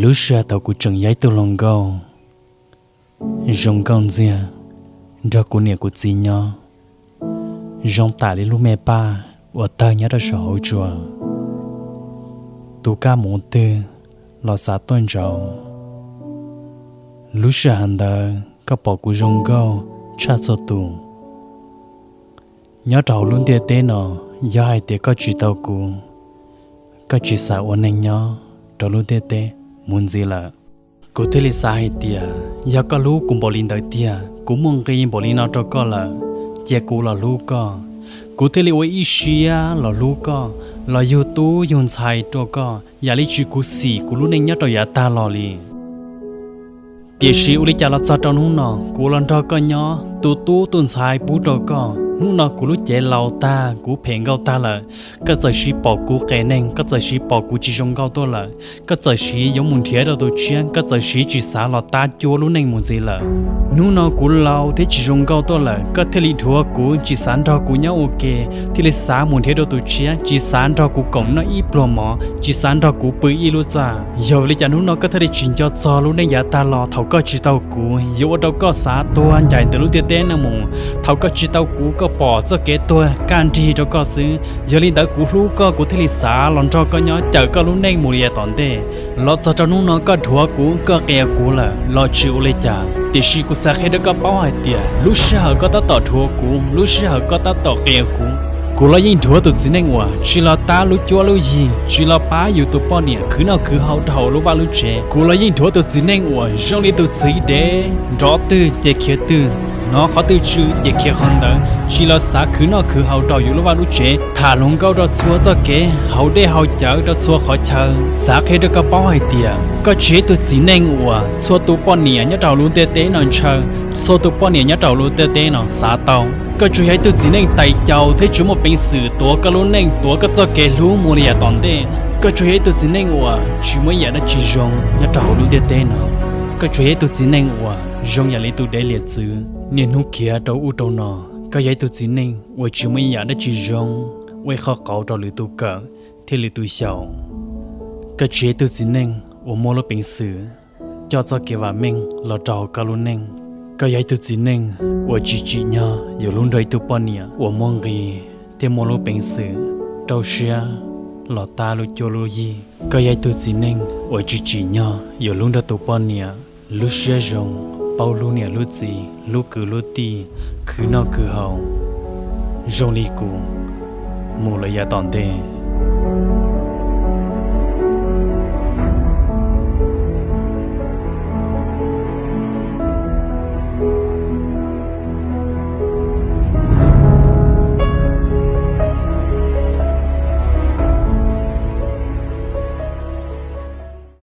Lub sij hawm thaum kuv tseem yog ib tug hluas nkauj, zoo nkauj ntxiag, nrog kuv niam kuv txiv nyob, zoo tam li lub me paj uas tawg nyob rau saum hauv tsua. Tus kab moov twg los xav tuaj ntsauv. Lub sij hawm ntawd koj pom kuv zoo nkauj tshaj txhua tus. Nyob rau hauv lub ntiaj teb no, yog hais tias koj tsis tau kuv, koj tsis xav ua neeg nyob rau lub ntiaj teb mus ntxiv lawm. Kuv thiaj li xav hais tias yog koj hlub kuv npaum li ntawd tiag, kuv muaj nqi npaum li no rau koj lawm, cia kuv los hlub koj. Kuv thiaj li ua ib siab los hlub koj, los yug tub yug ntxhais rau koj, yam li tsis khuv xim kuv lub neej nyob rau yav tag los li. Tiam sis ua li cas los txog rau hnub no, kuv los nrog koj nyob, tu tub tu ntxhais pub rau koj. Hnub no kuv lub cev laus tag, kuv phem nkauj tag lawm, koj txawm siv pom kuv qias neeg, koj txawm siv pom kuv tsis zoo nkauj tuaj lawm, koj txawm siv yuav mus nrhiav rau tus tshiab, koj txawm siv tsis xav los tab cuab lub neej mus ntxiv lawm. Hnub no kuv laus thiab tsis zoo nkauj tuaj lawm, koj thiaj li dhuav kuv, tsis xav nrog kuv nyob ua ke, thiaj li xav mus nrhiav rau tus tshiab, tsis xav nrog kuv koom noj ib pluag mov, tsis xav nrog kuv pw ib lub txaj. Yog vim li cas hnub no koj thiaj li tsis nco txog lub neej yav tag los thaum koj tsis tau kuv, yuav ua rau koj xav tuag ncaim ntawm lub ntiaj teb no mus? Thaum koj tsis tau kuv, koj pom txoj kev tuag kaj nrig rau koj xwb. Yog li ntawd kuv hlub koj, kuv thiaj li xav los nrog koj nyob, cawm koj lub neej mus li yav tom ntej. Los txog rau hnub no koj dhuav kuv, koj qias kuv lawm los tsis ua li cas, tiam sis kuv xav qhia rau koj paub hais tias lub sij hawm koj tab tom dhuav kuv, lub sij hawm koj tab tom qias kuv, kuv los yeej dhuav tus txiv neej uas tsis los tab lub cuab lub yig, tsis los pab yus tus poj niam khwv noj khwv haus rau hauv lub vaj lub tsev. Kuv los yeej dhuav tus txiv neej uas zoo li tus txiv dev, nrov twg ces khiav twg, hnov qhov twg tsw ces khiav qhov ntawd, tsis los xav khwv noj khwv haus rau yus lub vaj lub tsev, tham hluas nkauj rau txhua txoj kev, haus dej haus cawv rau txhua qhov chaw. Xav qhia rau koj paub hais tias koj tsis yog ib tug txiv neej uas txhua tus poj niam nyob rau hauv lub ntiaj teb no ntshaw, txhua tus poj niam nyob rau hauv lub ntiaj teb no xav tau. Koj tsuas yog ib tug txiv neej tais caus thiab tsis muaj peev xwm tuav koj lub neej, tuav koj txoj kev hlub mus li yav tom ntej. Koj tsuas yog ib tug txiv neej uas tsis muaj ib yam dab tsi zoo nyob rau hauv lub ntiaj teb no. Koj tsuas yog ib tug txiv neej uas zoo yam li tus dev liam txwv, niaj hnub khiav rau ub rau no. Koj yog ib tug txiv neej uas tsis muaj ib yam dab tsi zoo, ua ib qho qauv rau lwm tus kawm thiab lwm tus xyaum. Koj tsis yog ib tug txiv neej uas muaj lub peev xwm coj txoj kev vam meej los rau hauv koj lub neej. Koj yog ib tug txiv neej uas tsis tsim nyog yuav hlub nrog ib tug poj niam uas muaj nqi thiab muaj lub peev xwm rau siab los tab lub cuab lub yig. Koj yog ib tug txiv neej uas tsis tsim nyog yuav hlub nrog tus poj niam lub siab zoo, paub hlub niam hlub txiv, hlub kwv hlub tij, khwv noj khwv haus zoo li kuv mus lawm yav tom ntej.